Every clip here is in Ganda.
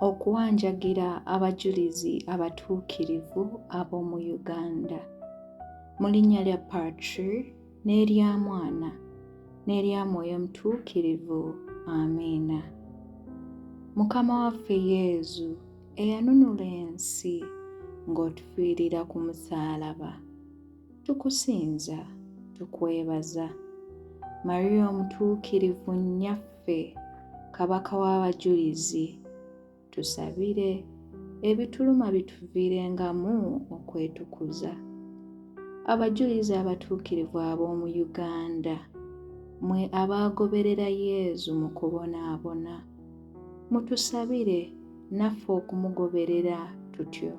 Okuwanjagira abajulizi abatuukirivu ab'omu Uganda. Mu linnya lya Patri n'erya Mwana n'erya Mwoyo Mutuukirivu. Amiina. Mukama waffe Yezu eyanunula ensi ng'otufiirira ku musaalaba, tukusinza, tukwebaza. Maria Omutuukirivu Nnyaffe, Kabaka w'Abajulizi, tusabire ebituluma bituviirengamu okwetukuza. Abajulizi abatuukirivu ab'omu Uganda, mwe abaagoberera Yezu mu kubonaabona, mutusabire naffe okumugoberera tutyo.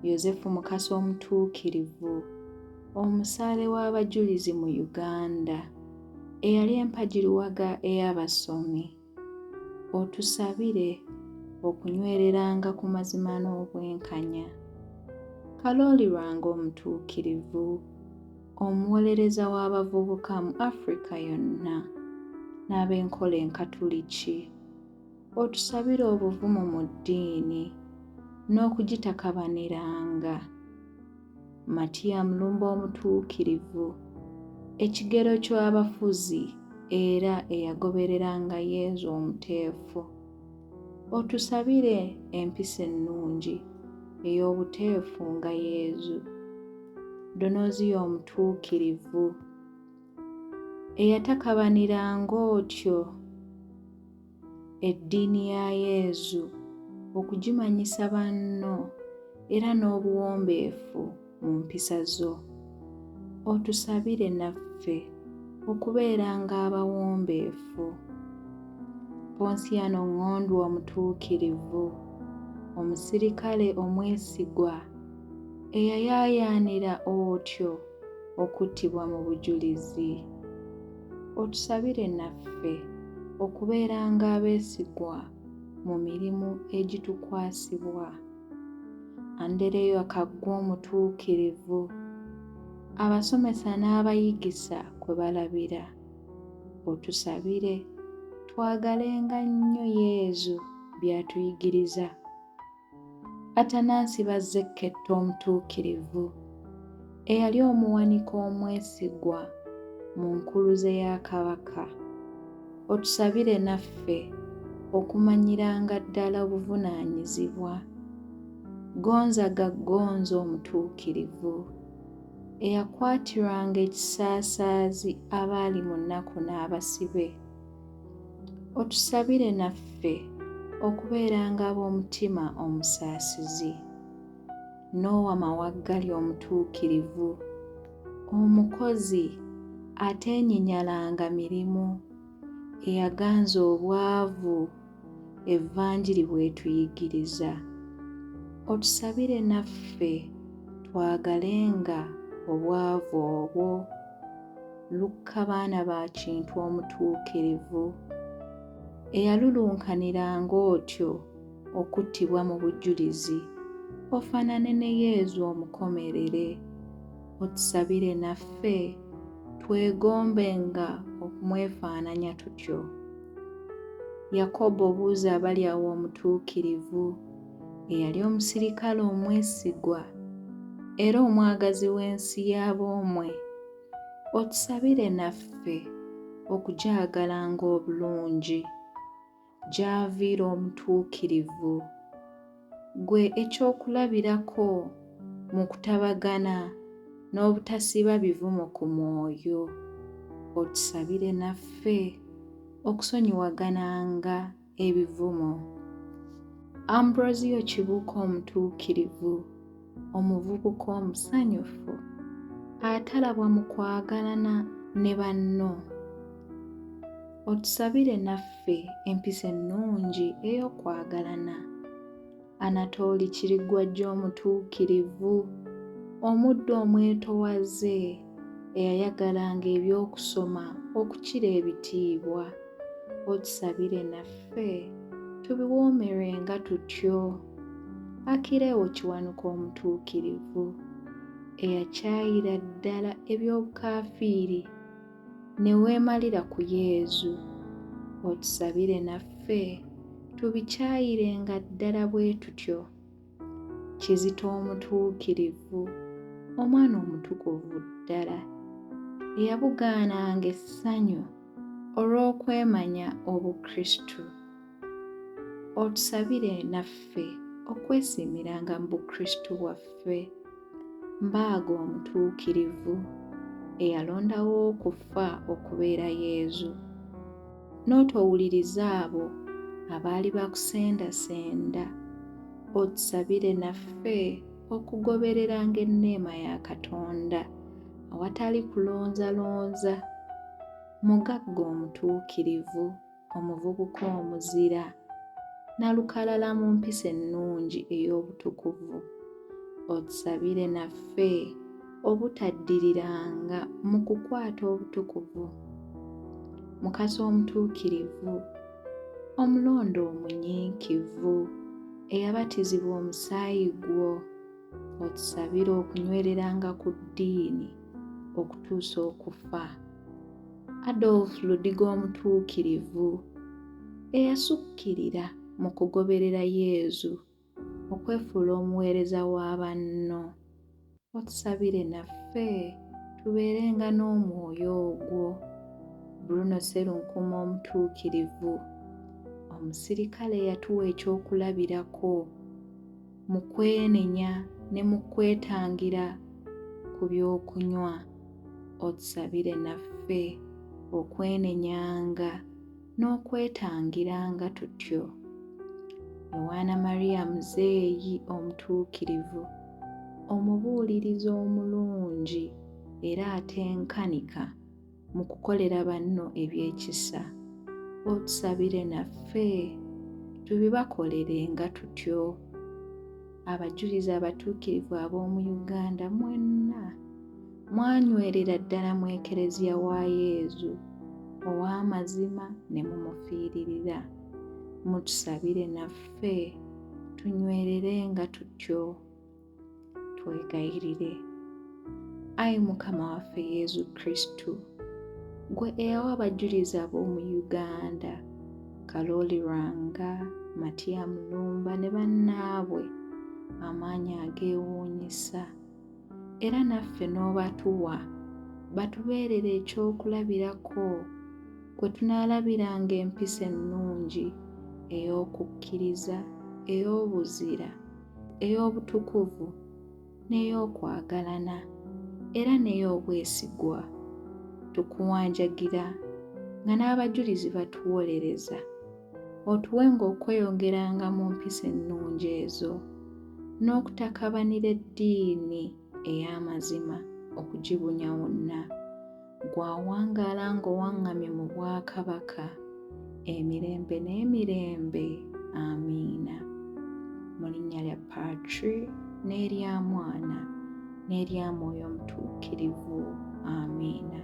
Yozefu Mukasa Omutuukirivu, omusaale w'abajulizi mu Uganda, eyali empagiruwaga ey'abasomi, otusabire okunywereranga ku mazima n'obwenkanya. Kalooli Lwanga Omutuukirivu, omuwolereza w'abavubuka mu Afrika yonna n'ab'enkola enkatuliki, otusabire obuvumu mu ddiini n'okugitakabaniranga. Matia Mulumba Omutuukirivu, ekigero ky'abafuzi era eyagobereranga Yezu omuteefu, otusabire empisa ennungi ey'obuteefu nga Yezu. Donoziyo Omutuukirivu, eyatakabaniranga otyo eddiini ya Yezu okugimanyisa banno era n'obuwombeefu mu mpisa zo. Otusabire naffe okubeeranga abawombeefu. Ponsiano Ng'ondwa Omutuukirivu, omusirikale omwesigwa eyayaayaanira otyo okuttibwa mu bujulizi. Otusabire naffe okubeeranga abeesigwa mu mirimu egitukwasibwa. Andereya Kaggwa Omutuukirivu, abasomesa n'abayigisa kwe balabira. Otusabire twagalenga nnyo Yezu by'atuyigiriza. Atanansi Bazzeketto Omutuukirivu, eyali omuwanika omwesigwa mu nkuluze ya Kabaka, otusabire naffe okumanyiranga ddala obuvunaanyizibwa. Gonzaga Gonza Omutuukirivu, eyakwatirwanga ekisaasaazi abaali mu nnaku n'abasibe, Otusabire naffe okubeeranga ab'omutima omusaasizi. Noah Mawaggali Omutuukirivu, omukozi ateenyinyalanga mirimu, eyaganza obwavu Evanjiri bw'etuyigiriza. Otusabire naffe twagalenga obwavu obwo. Lukka baana ba Kintu Omutuukirivu, eyalulunkaniranga otyo okuttibwa mu bujulizi, ofaanane ne Yezu omukomerere. Otusabire naffe twegombenga okumwefaananya tutyo. Yakobo Buuzabalyawo Omutuukirivu, eyali omusirikale omwesigwa era omwagazi w'ensi y'Abomwe, otusabire naffe okugyagalanga obulungi. Gy'aviira Omutuukirivu, ggwe ekyokulabirako mu kutabagana n'obutasiba bivumo ku mwoyo, otusabire naffe okusonyiwagananga ebivumo. Ambrosio Kibuuka Omutuukirivu, omuvubuka omusanyufu, atalabwa mu kwagalana ne banno, otusabire naffe empisa ennungi ey'okwagalana. Anatooli Kirigwajjo Omutuukirivu, omuddu omwetowaze eyayagalanga eby'okusoma okukira ebitiibwa, otusabire naffe tubiwoomerwenga tutyo. Akireewo Kiwanuka Omutuukirivu, eyakyayira ddala eby'obukaafiiri ne weemalira ku Yezu, otusabire naffe. Tubikyayirenga ddala bwe tutyo. Kizito omutuukirivu, omwana omutukuvu ddala, eyabugaananga essanyu olw'okwemanya Obukristu, otusabire naffe okwesiimiranga mu Bukristu bwaffe. Mbaaga omutuukirivu, eyalondawo okufa okubeera Yezu, n'otowuliriza abo abaali bakusendasenda, otusabire naffe okugobereranga enneema ya Katonda awatali kulonzalonza. Mugagga omutuukirivu, omuvubuka omuzira, nalukalala mu mpisa ennungi ey'obutukuvu, otusabire naffe obutaddiriranga mu kukwata obutukuvu. Mukasa omutuukirivu, omulonde omunyiikivu, eyabatizibwa omusaayi gwo, otusabire okunywereranga ku ddiini okutuusa okufa. Adolf Ludiga omutuukirivu, eyasukkirira mu kugoberera Yezu okwefuula omuweereza wa banno, otusabire naffe tubeerenga n'omwoyo ogwo. Bruno Sserunkuuma omutuukirivu, omusirikale eyatuwa ekyokulabirako mu kwenenya ne mu kwetangira ku by'okunywa, otusabire naffe okwenenyanga n'okwetangiranga tutyo. Yowaana Maria Muzeeyi omutuukirivu, omubuulirizi omulungi era atenkanika mu kukolera banno eby'ekisa, otusabire naffe tubibakolerenga tutyo. Abajulizi abatuukirivu ab'omu Uganda mwenna mwanywerera ddala mu Ekereziya wa Yezu ow'amazima ne mumufiiririra. Mutusabire naffe tunywererenga tutyo. Twegayirire. Ayi Mukama waffe Yezu Kristu, ggwe eyawa abajulizi ab'omu Uganda, Kalooli Lwanga, Matia Mulumba ne bannaabwe amaanyi ageewuunyisa, era naffe n'obatuwa batubeerere ekyokulabirako kwe tunaalabiranga empisa ennungi ey'okukkiriza, ey'obuzira, ey'obutukuvu, n'ey'okwagalana, era n'ey'obwesigwa. Tukuwanjagira nga n'abajulizi batuwolereza, otuwenga okweyongeranga mu mpisa ennungi ezo, n'okutakabanira eddiini ey'amazima okugibunya wonna. Ggwe awangaala ng'owaŋŋamye mu bwakabaka emirembe n'emirembe. Amiina. Mu linnya lya Patri n'erya Mwana n'erya Mwoyo Mutuukirivu. Amiina.